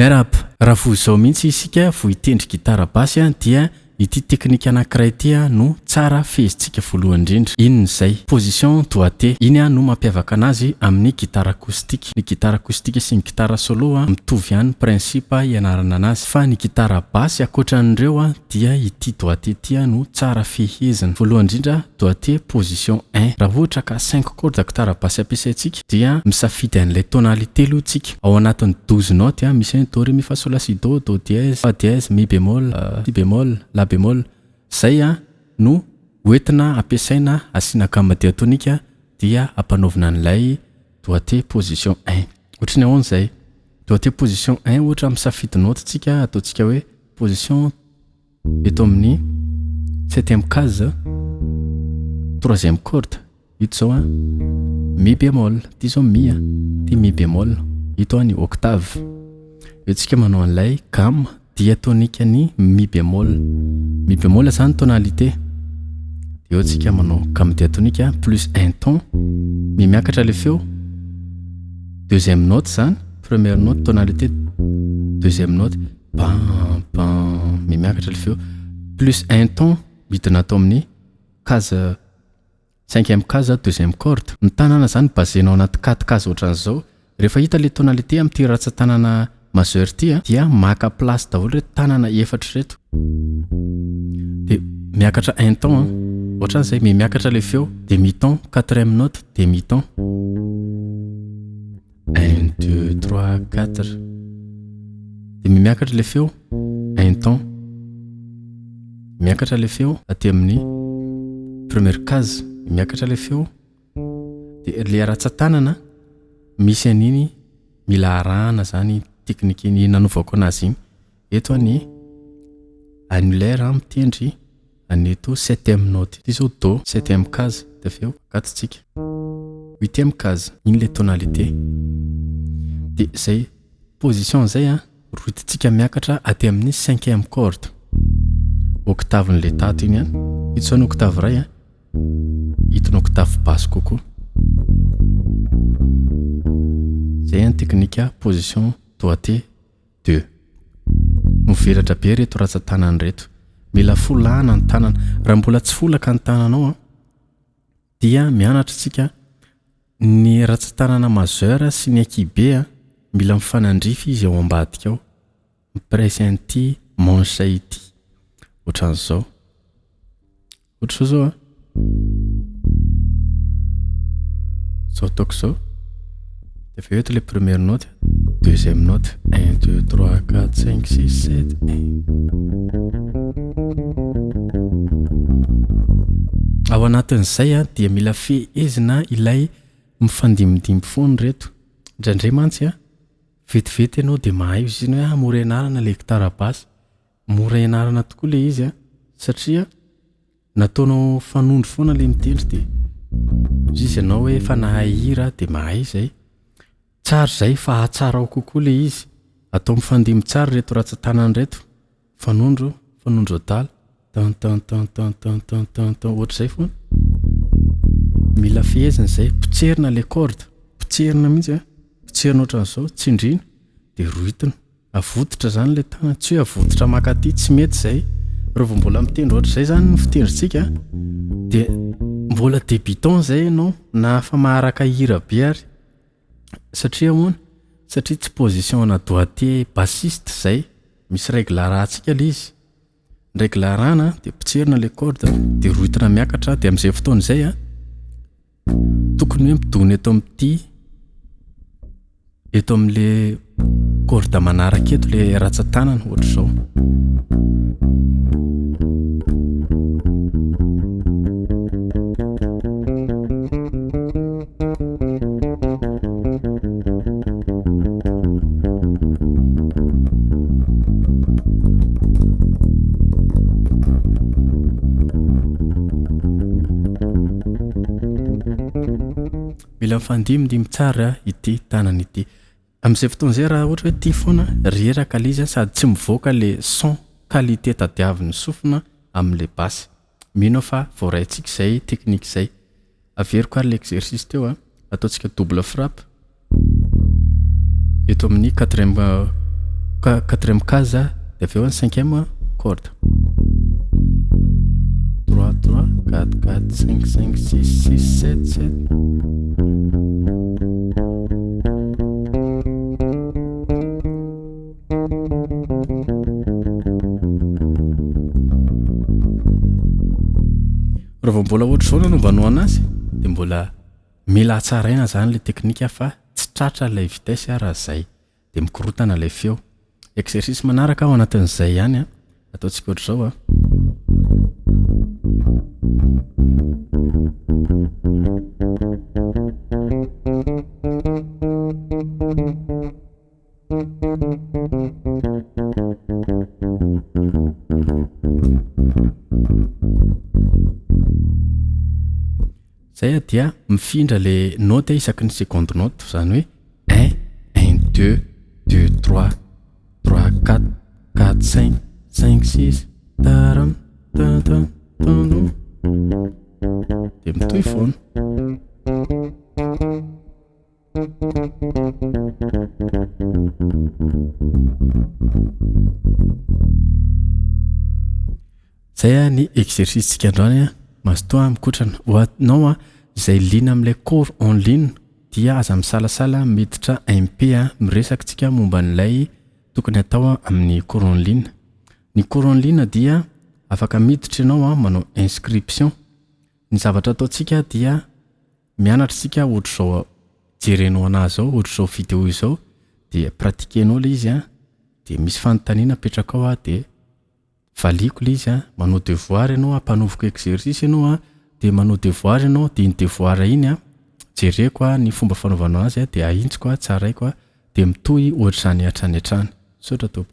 Miarahaba! Raha voa izao mihitsy isika vao hitendry gitara basy dia ity teknika anankiray ity no tsara fehezintsika voalohany indrindra. Inona izay? Position doigté. Iny no mampiavaka anazy amin'ny gitara acoustique. Ny gitara acoustique sy ny gitara solo mitovy ihany principe ianarana anazy. Fa ny gitara basy ankoatra an'ireo dia ity doigté ity no tsara fehezina. Voalohany indrindra doigté position un. Raha ohatra ka cinq cordes gitara basy ampiasaintsika dia misafidy an'ilay tonalité aloha tsika. Ao anatin'ny 12 notes misy hoe do, ré, mi, fa, sol, la, si, do, do dièse, fa dièse, mi bémol, si bémol, la bémol. Izay no hoentina ampiasaina asiana gamme diatonique dia ampanaovina an'ilay doigté position un. Ohatry ny ahoana izay? Doigté position un ohatra misafidy note tsika ataontsika hoe position eto amin'ny septième case troisième corde ito zao a mi bémol ity zao mi a ity mi bémol ito a ny octave eo tsika manao an'ilay gamme diatonique ny mi bémol mi bémol zany tonalité de eo tsika manao gamme diatonique plus un ton mi miakatra le feo deuxième note zany première note tonalité deuxième note pam pam mi miakatra le feo plus un ton midina atao amin'ny case cinquième case deuxième corde. Ny tanana zany basenao anaty quatre case ohatran'izao. Rehefa hita le tonalité amin'ity ratsan-tanana majeur ity dia maka place daholo reto tanana efatra ireto. De miakatra un ton ohatran'izay, mi miakatra le feo demi ton quatrième note demi ton. Un, deux, trois, quatre. De mi miakatra le feo un ton. Miakatra le feo aty amin'ny première case, miakatra le feo. De le ratsan-tanana misy an'iny mila arahana zany teknika iny nanaovako anazy iny. Eto ny annulaire mitendry an'eto septième note. Ity zao do septième case de avy eo akatontsika huitième case iny le tonalité. De zay position zay rohitintsika miakatra aty amin'ny cinquième corde. Octave-n'le tato iny ihany. Ito zao ny octave iray ito ny octave basse kokoa. Zay ny teknika position doigté deux. Mivelatra be reto ratsan-tanana reto. Mila folahana ny tanana. Raha mbola tsy folaka ny tananao dia mianatra tsika ny ratsan-tanana majeur sy ny ankihibe mila mifanandrify izy ao ambadika ao. Mipresse an'ity manche ity. Ohatran'izao. Ohatra zao zao Zao ataoko zao. De avy eo eto le première note, deuxième note. 1 2 3 4 5 6 7 1. Ao anatin'izay dia mila fehezina ilay mifandimbindimby foana ireto. Indraindray mantsy vetivety ianao dia mahay izy iny hoe mora ianarana ilay gitara basy. Mora ianarana tokoa ilay izy satria nataonao fanondro foana ilay mitendry dia izy ianao hoe efa nahay hira dia mahay izay. Tsara izay fa hatsarao kokoa ilay izy. Atao mifandimby tsara ireto ratsan-tanana ireto. Fanondro, fanondro adala. Tan tan tan tan tan tan tan tan ohatr'izay foana. Mila fehezina izay. Potserina ilay corde. Potserina mihitsy Potserina ohatran'izao, tsindriana dia rohitina. Avototra zany ilay tanana, tsy hoe avototra maka aty, tsy mety izay. Raha vao mbola mitendry ohatr'izay zany ny fitendrintsika dia mbola débutant izay ianao na afa maharaka hira be ary. Satria ahoana? Satria tsy position ana doigté bassiste izay, misy règle arahantsika ilay izy. Ny règle arahana dia potserina ilay corde dia rohitina miakatra dia amin'izay fotoana izay tokony hoe midona eto amin'ity eto amin'le corde manaraka eto le ratsan-tanana ohatr'izao. Mila mifandimbindimby tsara ity tanana ity. Amin'izay fotoana izay raha ohatra hoe tia foana, reraka ilay izy sady tsy mivoaka ilay son qualité tadiavin'ny sofina amin'ilay basy. Mino aho fa voaraintsika izay technique izay. Averiko ary ilay exercice teo ataontsika double frappe eto amin'ny quatrième. quatrième case dia avy eo ny cinquième corde. 3 3 4 4 5 5 6 6 7 7. Raha vao mbola ohatr'izao no anaovanao anazy dia mbola mila hatsaraina zany ilay teknika fa tsy tratra ilay vitesse raha zay dia mikorotana ilay feo. Exercice manaraka ao anatin'izay ihany a, ataontsika ohatr'izao a. Zay dia mifindra le note isaky ny seconde note, zany hoe 1 1 2 2 3 3 4 4 5 5 6 taram tan tan tan tan dia mitohy foana. Zay a ny exercice-tsika androany a, mazotoa mikotrana. Ho anao a izay liana amin'ilay cours en ligne dia aza misalasala miditra MP a, miresaka tsika momba an'ilay tokony atao amin'ny cours en ligne. Ny cours en ligne dia afaka miditra ianao a manao inscription. Ny zavatra ataontsika dia mianatra isika ohatr'izao jerenao anazy zao, ohatr'izao vidéo izao dia pratiquenao ilay izy a, dia misy fanontaniana apetraka ao a dia valiako ilay izy a, manao devoir ianao, ampanoviko exercice ianao a, dia manao devoir ianao, dia iny devoir iny a jereko a ny fomba fanaovanao azy a dia ahintsiko a, tsaraiko a, dia mitohy ohatr'izany hatrany hatrany. Misaotra tompoko.